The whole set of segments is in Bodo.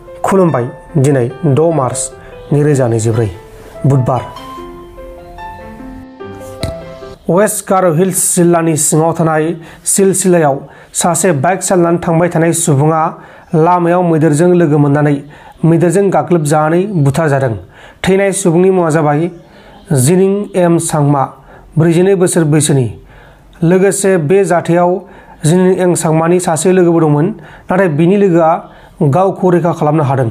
खुलुमबाय दिनै 6 मार्च 2024 बुधबार वेस्ट गार' हिल्स जिल्लानि सिङाव थानाय सिलसिलायाव सासे बाइक सालायनानै थांबाय थानाय सुबुङा लामायाव मैदेरजों लोगो मोननानै मैदेरजों गाग्लोबजानानै बुथारजादों। थैनाय सुबुंनि मुङा जाबाय जिनिं एम सांमा 42 बोसोर बैसोनि। लोगोसे बे जाथायाव जिनिं एम सांमानि सासे लोगोबो दंमोन, नाथाय बिनि लोगोआ गावखौ रैखा खालामनो हादों।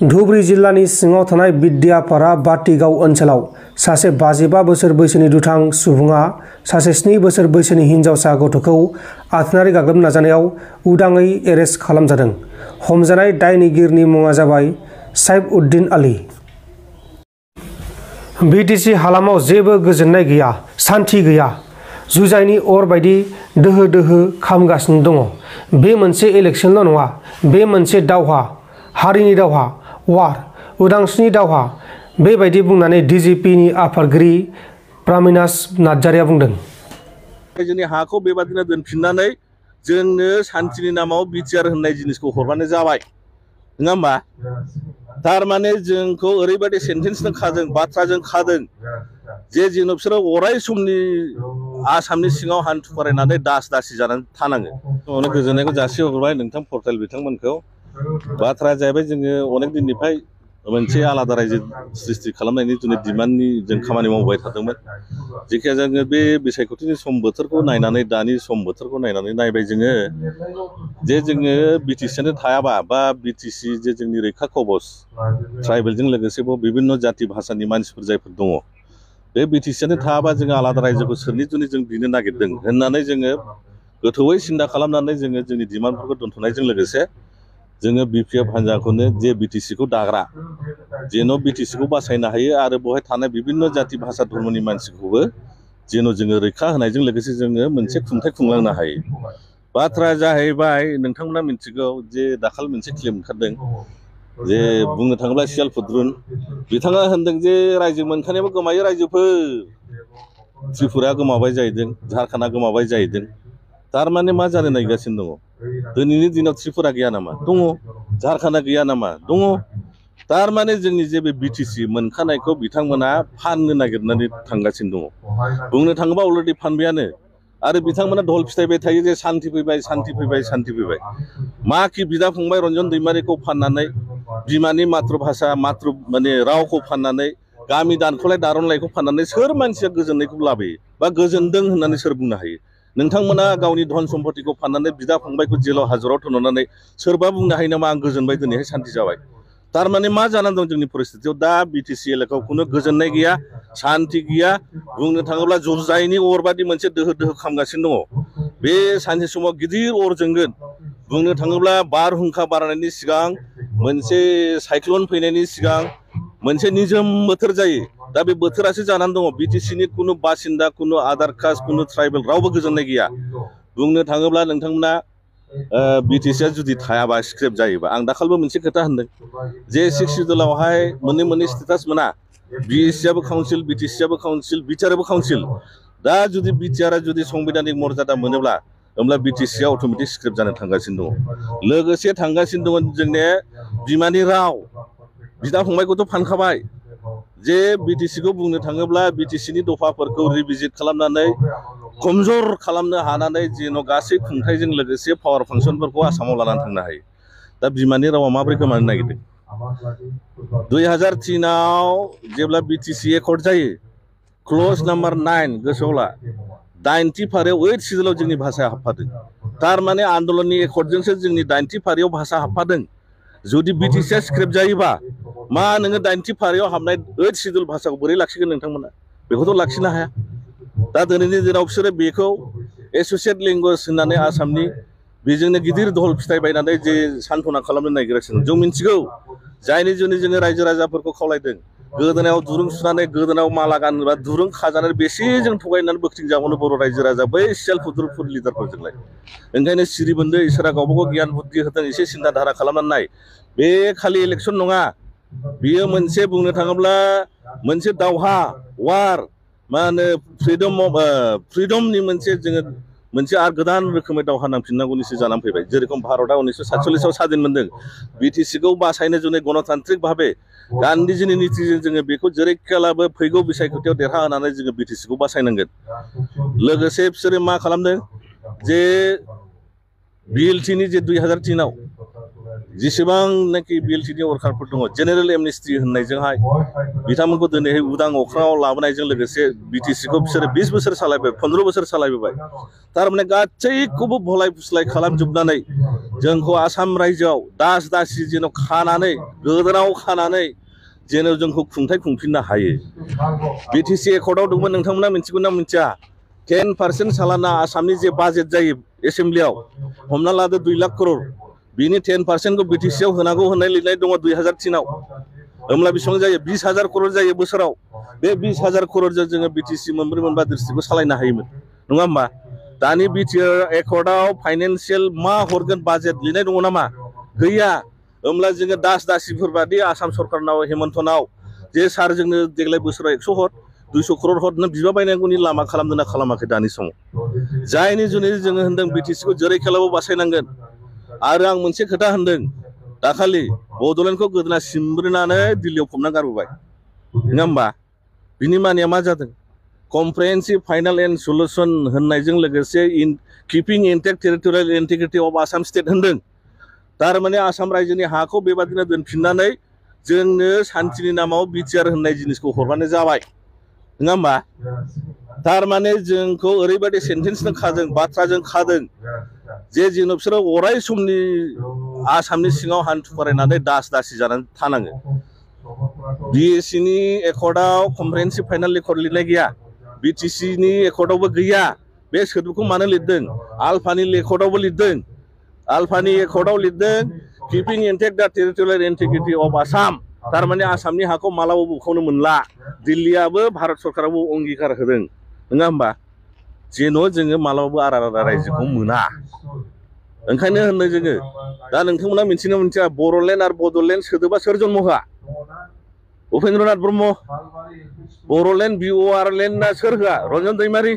धुबरी जिल्लानि सिङाव थानाय बिद्यापारा बाटिगाव ओनसोलाव सासे 55 बोसोर बैसोनि दुथां सुबुङा सासे 7 बोसोर बैसोनि हिनजावसा गथ'खौ आथोनारि गाग्लोबनो नाजानायाव उदाङै एरेस्ट खालामजादों। हमजानाय दायनिगिरिनि मुङा जाबाय साइफउद्दिन आली। बिटिसि हालामाव जेबो गोजोननाय गैया, सान्थि गैया। जुजाइनि अर बायदि दोहो दोहो खामगासिनो दङ। बे मोनसे इलेक्सनल' नङा, बे मोनसे दावहा, हारिनि दावहा, वार, उदांस्रिनि दावहा। बेबायदि बुंनानै डिजिपिनि आफादगिरि प्रामिनास नार्जारिया बुंदों। जोंनि हाखौ बेबादिनो दोनफिननानै जोंनो सान्थिनि नामाव बिटिआर होननाय जिनिसखौ हरबानो जाबाय, नङा होमबा? थारमाने जोंखौ ओरैबायदि सेन्टेन्सजों खादों, बाथ्राजों खादों जे जेन' बिसोरो अराय समनि आसामनि सिङाव हान्थु खरायनानै दास दासि जानानै थानाङो। अनेक गोजोननायखौ जासिहरबाय नोंथां पर्टेल बिथांमोनखौ। बाथ्राया जाहैबाय जोङो अनेक दिननिफ्राय मोनसे आलादा रायजो सृष्टि खालामनायनि जोंनि डिमान्डनि जों खामानि मावबाय थादोंमोन। जेखिया जोङो बे बिसायख'थिनि सम बोथोरखौ नायनानै, दानि सम बोथोरखौ नायनानै नायबाय जोङो जे जोङो बिटिसियानो थायाबा बा बिटिसि जे जोंनि रैखा कबच ट्राइबेलजों लोगोसे बिभिन्न जाति भाषानि मानसिफोर जायफोर दङ, बे बिटिसियानो थायाबा जोङो आलादा रायजोखौ सोरनि जुनै जों बिनो नागिरदों होननानै जोङो गोथौयै सिन्था खालामनानै जोङो जोंनि डिमान्डफोरखौ दोनथ'नायजों लोगोसे जोङो बिपिएफ हान्जाखौनो जे बिटिसिखौ दाग्रा, जेन' बिटिसिखौ बासायनो हायो आरो बेवहाय थानाय बिभिन्न जाति भाषा धर्मनि मानसिखौबो जेन' जोङो रैखा होनायजों लोगोसे जोङो मोनसे खुंथाय खुंलांनो हायो। बाथ्राया जाहैबाय नोंथांमोना मिथिगौ जे दाखालि मोनसे क्लेम ओंखारदों जे बुंनो थाङोब्ला सियाल फुद्रुन बिथाङा होनदों जे रायजो मोनखानायाबो गोमायो रायजोफोर। त्रिपुराया गोमाबाय जाहैदों, झारखान्डआ गोमाबाय जाहैदों। थारमाने मा जानो नागिरगासिनो दङ? दिनैनि दिनाव त्रिपुरा गैया नामा? दङ। झारखान्डआ गैया नामा? दङ। थारमाने जोंनि जे बे बिटिसि मोनखानायखौ बिथांमोना फाननो नागिरनानै थांगासिनो दङ। बुंनो थाङोबा अलरेडि फानबायानो। आरो बिथांमोना धल फिथाइबाय थायो जे सान्थि फैबाय, सान्थि फैबाय, सान्थि फैबाय। मा कि बिदा फंबाय रन्जन दैमारिखौ फाननानै, बिमानि माथ्र भाषा माने रावखौ फाननानै, गामि दानख'लाय दारनलायखौ फाननानै सोर मानसिया गोजोननायखौ लाबोयो बा गोजोनदों होननानै सोर बुंनो हायो? नोंथांमोना गावनि धन सम्पतिखौ फाननानै बिदा फंबायखौ जेलाव हाजराव थोनहरनानै सोरबा बुंनो हायो नामा आं गोजोनबाय दिनैहाय सान्थि जाबाय? थारमाने मा जानानै दं जोंनि परिस्थितियाव दा बिटिसि एलेकायाव खुनु गोजोननाय गैया, सान्थि गैया। बुंनो थाङोब्ला जुजाइनि अर बादि मोनसे दोहो दोहो खामगासिनो दङ। बे सानसे समाव गिदिर अर जोंगोन। बुंनो थाङोब्ला बारहुंखा बारनायनि सिगां, मोनसे साइक्ल'न फैनायनि सिगां मोनसे निजोम बोथोर जायो। दा बे बोथोरासो जानानै दङ। बिटिसिनि खुनु बासिन्दा, खुनु आदार कास्ट, खुनु ट्राइबेल रावबो गोजोननाय गैया। बुंनो थाङोब्ला नोंथांमोना बिटिसिया जुदि थायाबा, स्क्रेप जायोबा, आं दाखालिबो मोनसे खोथा होनदों जे 6 सिडुलावहाय मोननै स्टेटास मोना। बिएससियाबो काउन्सिल, बिटिसियाबो काउन्सिल, बिटिआरआबो काउन्सिल। दा जुदि बिटिआरआ जुदि संबिधानिक मर्यादा मोनोब्ला, होमब्ला बिटिसिया अट'मेटिक स्क्रेप जानो थांगासिनो दङ। लोगोसे थांगासिनो दङ जोंनि बिमानि राव। बिदा फंबायखौथ' फानखाबाय। जे बिटिसिखौ बुंनो थाङोब्ला बिटिसिनि दफाफोरखौ रिभिजिट खालामनानै कमजर खालामनो हानानै जेन' गासै खुंथायजों लोगोसे पावार फांसनफोरखौ आसामाव लानानै थांनो हायो। दा बिमानि रावा माबोरै गोमानो नागिरदों? 2003आव जेब्ला बिटिसि एकर्ड जायो, क्लज नाम्बार 9 गोसोआव ला, 90 फारियाव 8 सिडुलाव जोंनि भाषाया हाबफादों। थारमाने आन्दलननि एकर्डजोंसो जोंनि 90 फारियाव भाषा हाबफादों। जुदि बिटिसिया स्क्रेप जायोबा, मा नोङो 90 फारियाव हाबनाय 8 सिडुल भाषाखौ बोरै लाखिगोन नोंथांमोना? बेखौथ' लाखिनो हाया। दा दिनैनि दिनाव बिसोरो बेखौ एस'सियेट लेंगुवेज होननानै आसामनि बेजोंनो गिदिर धल फिथाइ बायनानै जे सान्थना खालामनो नागिरगासिनो। जों मिथिगौ जायनि जुनै जोङो रायजो राजाफोरखौ खावलायदों गोदोनायाव दुरुं सुनानै, गोदोनायाव माला गानोबा दुरुं खाजानानै बेसे जों थगायनानै बोखथिं जाबावनो बर' रायजो राजा बै सियाल फुद्रुफोर लिडारफोरजोंलाय। ओंखायनो सिरिबोन्दो इसोरा गावबा गाव गियान बुद्धि होदों, एसे सिन्था धारा खालामनानै नाय। बे खालि इलेक्सन नङा, बियो मोनसे बुंनो थाङोब्ला मोनसे दावहा, वार, मा होनो फ्रिडमनि मोनसे जोङो मोनसे आरो गोदान रोखोमै दावहा नांफिननांगौनिसो जानानै फैबाय जेरखम भारतआ 1947 स्वाधीन मोनदों बिटिसिखौ बासायनो जुनै गणतान्त्रिक भाबे गान्धीजिनि नीतिजों जोङो बेखौ जेरैखियालाबो फैगौ बिसायख'थियाव देरहाहोनानै जोङो बिटिसिखौ बासायनांगोन लोगोसे बिसोरो मा खालामदों जे बिएलटिनि जे 2003 आव जेसेबांनाखि बिएलटिनि वर्कारफोर दङ जेनेरेल एमनेस्टि होननायजोंहाय बिथांमोनखौ दिनैहाय उदां अख्राङाव लाबोनायजों लोगोसे बिटिसिखौ बिसोरो 20 बोसोर सालायबाय 15 बोसोर सालायबोबाय थारमाने गासैखौबो भलाय फुस्लाय खालामजोबनानै जोंखौ आसाम रायजोआव दास दासि जेन' खानानै गोदोनाव खानानै जेन' जोंखौ खुंथाय खुंफिननो हायो बिटिसि एकर्डआव दंमोन नोंथांमोना मिथिगौ ना मिथिया 10% सालाना आसामनि जे बाजेट जायो एसेम्ब्लियाव हमना लादो 2 लाख करोड़ बिनि 10% को बिटिसिआव होनांगौ होननाय लिरनाय दङ 2003 आव होमब्ला बेसेबां जायो 20,000 करोड़ जायो बोसोराव बे 20,000 करोड़जों जोङो बिटिसि मोनब्रै मोनबा डिस्ट्रिक्टखौ सालायनो हायोमोन नङा होमबा दानि बिटिआर एकर्डआव फाइनान्सियेल मा हरगोन बाजेट लिरनाय दङ नामा गैया होमब्ला जोङो दास दासिफोर बादि आसाम सरकारनाव हेमन्तनाव जे सार जोंनो देग्लाय बोसोराव 100 हर 200 करोड़ हरनो बिबा बायनांगौनि लामा खालामदोंना खालामाखै दानि समाव जायनि जुनै जोङो होनदों बिटिसिखौ जेरैखियालाबो बासायनांगोन आरो आं मोनसे खोथा होनदों दाखालि बड'लेण्डखौ गोदोना सिमब्रोनानै दिल्लीयाव फबना गारबोबाय नङा होमबा बिनि मानिया मा जादों कमप्रिहेन्सिभ फाइनाल एन्ड सल्युशन होननायजों लोगोसे keeping intact territorial integrity of Assam state होनदों थारमाने आसाम रायजोनि हाखौ बेबादिनो दोनफिननानै जोंनो सान्थिनि नामाव बिटिआर होननाय जिनिसखौ हरबानो जाबाय नङा होमबा थारमाने जोंखौ ओरैबायदि सेन्टेन्सजों खादों बाथ्राजों खादों जे जोंनो बिसोरो अराय समनि आसामनि सिङाव हान्थु खरायनानै दास दासि जानानै थानाङो बिएससिनि एकर्डआव कमप्रिहेन्सिभ फाइनाल एकर्ड लिरनाय गैया बिटिसिनि एकर्डआवबो गैया बे सोदोबखौ मानो लिरदों आल्फानि एकर्डआवबो लिरदों आल्फानि एकर्डआव लिरदों किपिं इन्टेक्ट द टेरिटरियेल इन्टिग्रिटि अफ आसाम थारमाने आसामनि हाखौ मालाबाबो बुखावनो मोनला दिल्लीयाबो भारत सरकाराबो अंगिकार होदों नङा होमबा जेन' जोङो मालाबाबो आलादा रायजोखौ मोना ओंखायनो होननो जोङो दा नोंथांमोना मिथिनो मिथिया बर'लेण्ड आरो बड'लेण्ड सोदोबा सोर जन्म होआ उपेन्द्रनाथ ब्रह्म बर'लेण्ड बिअआरलेण्डआ सोर होआ रन्जन दैमारि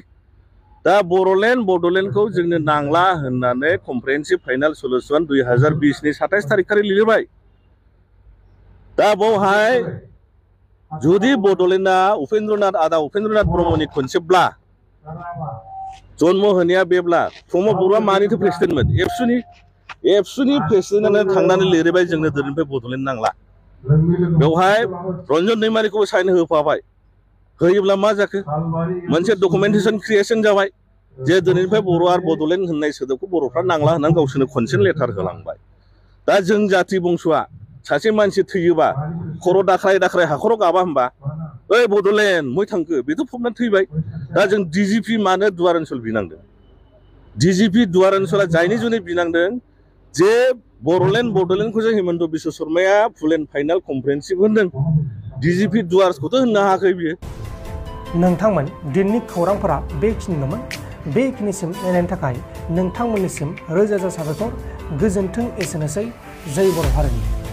दा बर'लेण्ड बड'लेण्डखौ जोंनो नांला होननानै कमप्रिहेन्सिभ फाइनाल सल्युशन 2020 नि 27 थारिख खालि लिरबाय दा बावहाय जुदि बड'लेण्डआ आदा उपेन्द्रनाथ ब्रह्मनि खनसेब्ला जन्म होनाया बेब्ला प्रमद बर'आ मानिथो प्रेसिडेन्टमोन एबसुनि प्रेसिडेन्टआनो थांनानै लिरबाय जोंनो दिनैनिफ्राय बड'लेण्ड नांला बेवहाय रन्जन दैमारिखौबो साइन होफाबाय होयोब्ला मा जाखो मोनसे डकुमेन्टेसन क्रिएसन जाबाय जे दिनैनिफ्राय बर' आरो बड'लेण्ड होननाय सोदोबखौ बर'फ्रा नांला होननानै गावसोरनो खनसेनो लेटार होलांबाय दा जों जाथि बंस'आ सासे मानसि थैयोबा खर' दाख्राय दाख्राय हाखराव गाबा होमबा ओइ बड'लेण्ड मै थांखो बेथ' फबनानै थैबाय दा जों डिजिपि मानो दुवार ओनसोल बिनांदों डिजिपि दुवार ओनसोला जायनि जुनै बिनांदों जे बड'लेण्डखौ जों हिमन्त बिश्व शर्माया फुल एन्ड फाइनाल कमप्रिहेन्सिभ होनदों डिजिपि दुवार्सखौथ' होननो हायाखै बियो नोंथांमोन दिननि खौरांफोरा बेखिनिल'मोन बेखिनिसिम नायनायनि थाखाय नोंथांमोननिसिम रोजा रोजा साबायखर गोजोन्थों एसेनोसै जय बर' हारिनि